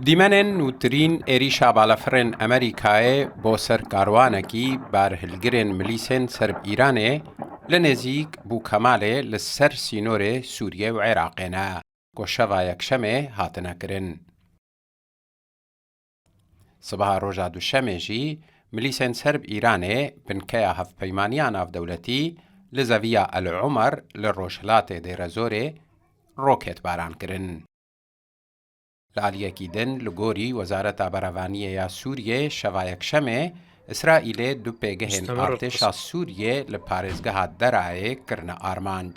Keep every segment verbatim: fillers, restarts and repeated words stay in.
Dîmenên nûtirîn êrîşa balafirên Amerîkayê bo ser karwanekî berhilgirên milîsên ser bi Îranê li nêzîk Bû Kemalê li ser sînorê Sûriyê û Iraqê ne, ku şeva Yekşemê hatine kirin. Sibaha roja Duşemê jî milîsên ser bi Îranê binkeya Hevpeymaniya Navdewletî li zeviya El Umer li rojhilatê Dêrezorê roketbaran kirin. Li aliyekî din, li gorî Wezareta Berevaniyê ya Sûriyê, şeva Yekşemê Îsraîlê du pêgehên artêşa Sûriyê li parêzgeha Derayê kirine armanc.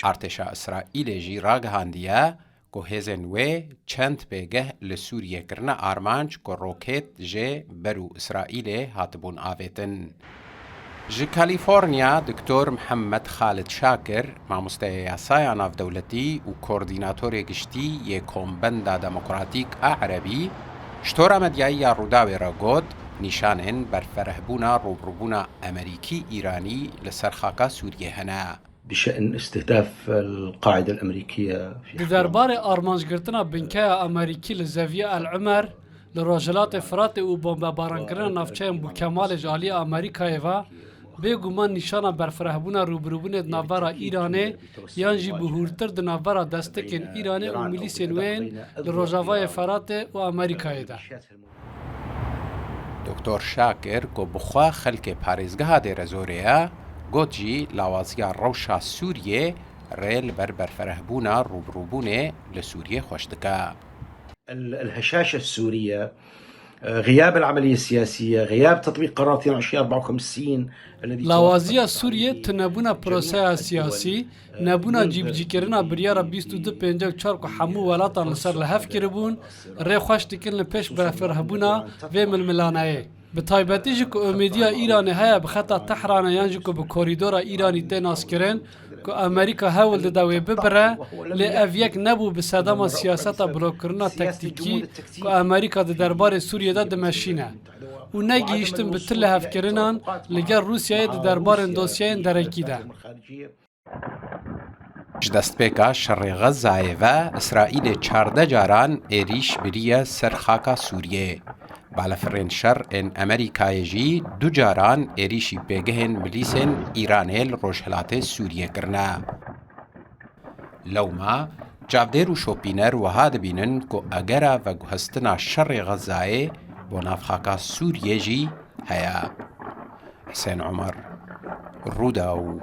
Artêşa Îsraîlê jî ragihandiye ku hêzên wê çend pêgeh li Sûriyê kirine armanc ku roket jê ber û Îsraîlê hatibûn avêtin. Ji Kalîforniya, Doktor Mihemed Xalid Şakir, mamosteyê yasaya navdewletî û koordînatorê giştî yê Kombenda Demokratîk a Erebî, ji tora medyayî ya Rûdawê re got, nîşanên berferehbûna rûbirûbûna Amerîkî-Îranî li ser xaka Sûriyê hene. بشأن استهداف القاعدة الأمريكية في Di derbarê armancgirtina binkeya Amerîkî li Zeviya El Umer, li Rojhilatê Firatê û bombebarankirin navçeyên Bûkemalê ji aliyê Amerîkayê ve, bêguman nîşana berfirehbûna rûbirûbûnê di navbera Îranê yan jî bihûrtir di navbera destekên Îranê û milîsên wê yên li Rojavayê Firatê û Amerîkayê de. Doktor Şakir ku bi xwe xelkê parêzgeha Dêrezorê ye, got jî lawaziya rewşa Sûriyê rê li ber berferehbûna rûbirûbûnê li Sûriyê xweş dike. الهشاشة السورية، غياب العملية السياسية، غياب تطبيق قرار اثنين وعشرين أربعة وخمسين الذي Lawaziya Sûriyê tunebûna proseya siyasî, nebûna cîbicîkirina biryara bîst û du pêncî û çar ku hemû welatan li ser li hev kiribûn, rê xweş dikin li pêş berfirehbûna vê milmilaneyê. Bi taybetî jî ku umêdiya Îranê heye bi xeta Tehranê yan jî ku bi korîdora Îranî tê naskirin, ku Amerîka hewl dide wê bibire, lê ev yek nebû bi sedema siyaseta blokkirina tektîkî ku Amerîka di derbarê Sûriyê de dimeşîne û negihîştin bi tu lihevkirinan li gel Rûsyayê di derbarên dosyeyên derekî de. Ji destpêka şerê Xezayê ve Îsraîlê çardeh caran êrîş biriye ser xaka Sûriyê. Balefirên şer ên Amerîkayê jî du caran êrîşî pêgehên milîsên Îranê li rojhilatê Sûriyê kirine. Lewma çavdêr û şopîner wiha dibînin ku egera veguhestina şerê Xezayê bo nav xaka Sûriyê jî heye. Husên Omer, Rûdaw.